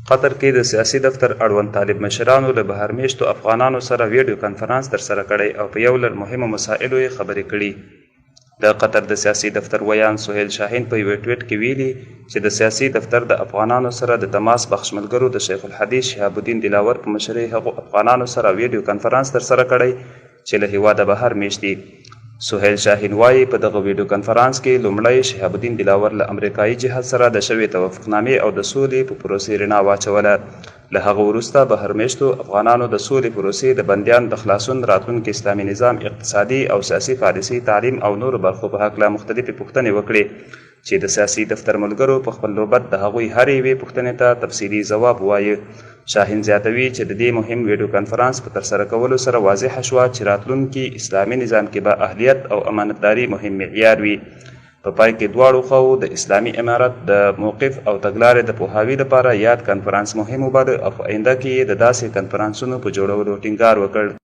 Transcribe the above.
قطر کې د سیاسي دفتر اړوند طالب مشرانو له بهر مېشتو افغانانو سره ویډیو کنفرانس ترسره کړی او په یو لړ مهمو مسایلو یې خبرې کړي. د قطر د سیاسي دفتر ویاند سهیل شاهین په یوه ټویټ کې ویلي چې د سیاسي دفتر د افغانانو سره د تماس بخش ملګرو د شیخ الحدیث شهاب الدین دلاور په مشرۍ هغو افغانانو سره ویډیو کنفرانس ترسره کړی چې له هېواده بهر مېشت دي. سهیل شاهین وايي، په دغه ویډیو کنفرانس کې لومړی شهاب الدین دلاور له امریکايي جهت سره د شوې توافقنامې او د سولې په پروسې رڼا واچوله. له هغه وروسته بهر مېشتو افغانانو د سولې پروسې، د بندیانو د خلاصون، راتلونکي اسلامي نظام، اقتصادي او سیاسي پالیسۍ، تعلیم او نورو برخو په هکله مختلفې پوښتنې وکړې چې د سیاسي دفتر ملګرو په خپل نوبت د هغوی هرې یوې پوښتنې ته تفصیلي ځواب ووایه. شاهین زیاتوي چې د دې مهم ویډیو کنفرانس په ترسره کولو سره واضحه شوه چې راتلونکي اسلامي نظام کې به اهلیت او امانتداري مهم معیار وي. په پای کې دواړو خواوو د اسلامي امارت د موقف او تګلارې د پوهاوي لپاره یاد کنفرانس مهم وباله او په آینده کې یې د داسې کنفرانسونو په جوړولو ټینګار وکړ.